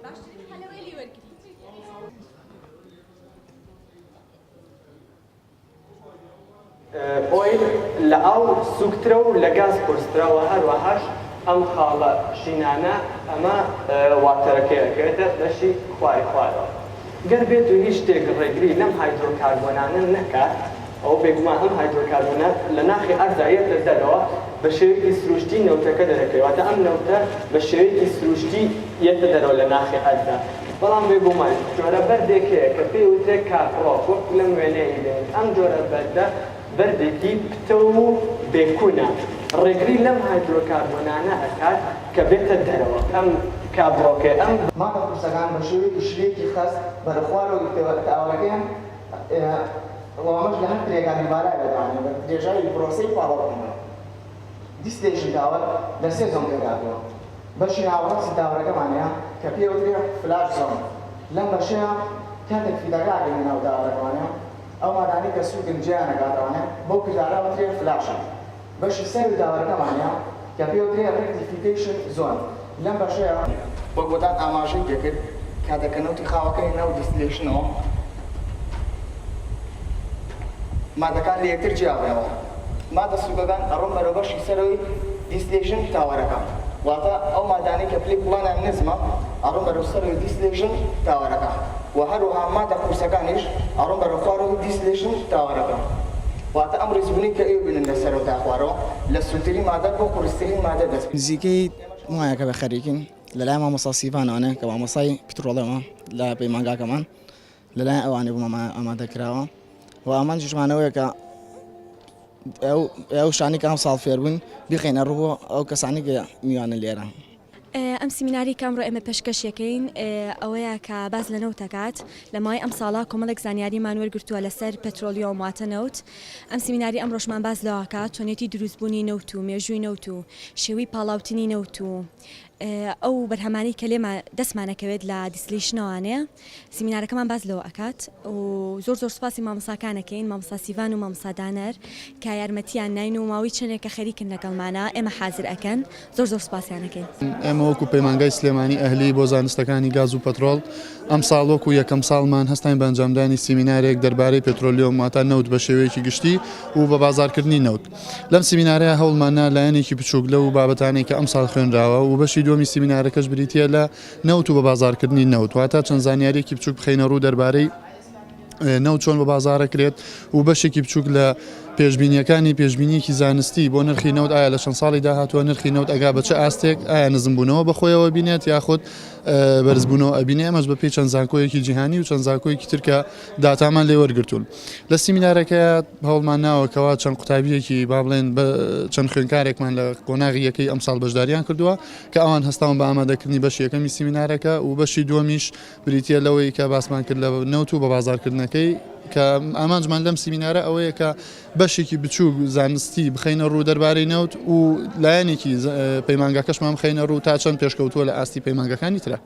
باشترین حەلەوەی لی وەرگری. Oil لە ئاو سووکترە و لە گاز قورسترە وە هەروەهاش ئەم خاڵە شینانە ئەمە water ەکەیە کەوێتە بەشی خواری خوارەوە. گەر بێت و هیچ شتێک ڕێگری لەم هایدرۆکاربۆنانە نەکات ئەوە بێگومان ئەم هایدرۆکاربۆنە لە ناخی ئەرزا یەتە دەرەوە بە شێوەیەکی سروشتی نەوتەکە دەرەکەوێت واتە ئەم نەوتە بە شێوەیەکی سروشتی یەتە دەرەوە لە ناخی ئەرزا بەڵام بێگومان جۆرە بەردێک هەیە کە پێی وترێت cap rock وەک لەم وێنەیە ئەیبینیت ئەم جۆرە بەردە بەردێکی پتەو و بێ کونە ڕێگری لەم هایدرۆکاربۆنانە ئەکات کە بێتە دەرەوە ئەم cap rock ەیە ئەم مادە قورسەکان بە شێوەیەکی شلەیەکی خەست بەرەو خوارەوە تاوەرەکەیان و ئەمەش لە هەر پلەیەکا دووبارە ئەبێتەوانێ بە درێژایی پرۆسەی پاڵاوتنەوە. Distillation tower لە سێ zone پێکهاتووە، بەشی ناوەڕاستی tower ەکەمان هەیە کە پێی ئەوترێ flash zone، لەم بەشەیا کاتێک feed ەکە ئەگەینە ناو tower ەکەوانێ ئەو مادانەی کە سووکن جێیان ئەکاتەوانێ بەو کردارە ئەوترێ flashing. بەشی سەروی tower ەکەمان هەیە کە پێی ئەوترێ rectification zone، لەم بەشەیا، وەک بۆتان ئاماژەی پێکرد کاتێک کە نەوتی خاوەکەی ناو distillation ەوە مادەکان لە یەکتر جیابنەوە مادە سوکەکان ئەڕۆن بەرەو بەشی سەرەوەی distillation tower ەکە واتە ئەو مادانەی کە پلەی کوڵانیان نزمە ئەڕۆن بەرەو سەرەوەی distillation tower ەکە و هەروەها مادە قورسەکانیش ئەڕۆن بەرەو خوارەوەی distillation tower ەکە واتە ئەم ڕیزبوونەی کە ئێوە بینن لە سەرەوە تا خوارەوە لە سوکترین مادە بۆ قورسترین مادە دەست نزیکەی مایەکە بە خەریکین لەلایەن مامۆستا سیڤانەوانە کە مامۆستای پترۆڵەمە لە پەیمانگاکەمان لەلایەن ئەوانەی بۆ ئامادە کراوە و ئامانجیشمانەوەیە کە ئەو ئەو شتانەی کە ئەم ساڵ فێربوون بیخەینە ڕوو بۆ ئەو کەسانی کە میوانن لێرە. ئەم سیمیناری کە ئەمڕۆ ئێمە پێشکەشیەکەین ئەوەیە کە باس لە نەوت ئەکات لە ماوەی ئەم ساڵە کۆمەڵێک زانیاریمان وەرگرتووە لەسەر petroleum واتە نەوت ئەم سیمیناری ئەمڕۆشمان باس لەوە ئەکات چۆنیەتی دروستبوونی نەوت و مێژووی نەوت و شێوەی پاڵاوتنی نەوت و ئەو بەرهەمانەی کە لێمان دەستمان ئەکەوێت لە distillation ەوانەیە سیمینارەکەمان باس لەوە ئەکات و زۆر زۆر سوپاسی مامۆستاکان ئەکەین مامۆستا سیڤان و مامۆستا دانەر کە یارمەتیان ناین و ماوەی چەندێکە خەریکن لەگەڵمانە ئێمە حازر ئەکەن زۆر زۆر سوپاسیان ئەکەین. ئێمە وەکو پەیمانگای سلێمانی ئەهلی بۆ زانستەکانی گاز و پەترۆڵ ئەمساڵ وەکو یەکەم ساڵمان هەستاین بە ئەنجامدانی سیمینارێک دەربارەی petroleum واتە نەوت بە شێوەیەکی گشتی و بە بازاڕکردنی نەوت. لەم سیمینارەیا هەوڵمان نا لایەنێکی بچووک لەو بابەتانەی کە ئەمساڵ خوێنراوە و بەشی دووەمی سیمینارەکەش بریتییە لە نەوت و بەبازاڕکردنی نەوت واتە چەند زانیارییەکی بچووک بخەینە ڕوو دەربارەی نەوت چۆن بە بازاڕەکرێت و بەشێکی بچووک لە پێشبینیەکانی پێشبینیەکی زانستی بۆ نرخی نەوت ئایا لە چەند ساڵی داهاتووە نرخی نەوت ئەگا بە چ ئاستێک ئایا نزمبوونەوە بەخۆیەوە بینێت یاخود بەرزبوونەوە ئەبینێ ئەمەش بەپێی چەند زانکۆیەکی جیهانی و چەند زانکۆیەکی تر کە داتامان لێ وەرگرتوون لە سیمینارەکە هەوڵمان ناوە کەوا چەند قوتابیەکی با بڵێن چەند خوێنکارێکمان لە قۆناغی یەکەی ئەمساڵ بەشداریان کردووە کە ئەوان هەستاون بە ئامادەکردنی بەشی یەکەمی سیمینارەکە و بەشی دووەمیش بریتییە لەوەی کە باسمان کرد لە نەوت و بە بازاڕکردنەکەی کە ئامانجمان لەم سیمینارە ئەوەیە کە بەشێکی بچووک زانستی بخەینە ڕوو دەربارەی نەوت و لایەنێکی پەیمانگاکەشمان بخەینە ڕوو تا چەند پێشکەوتووە لە ئاستی پەیمانگەکانی ترە.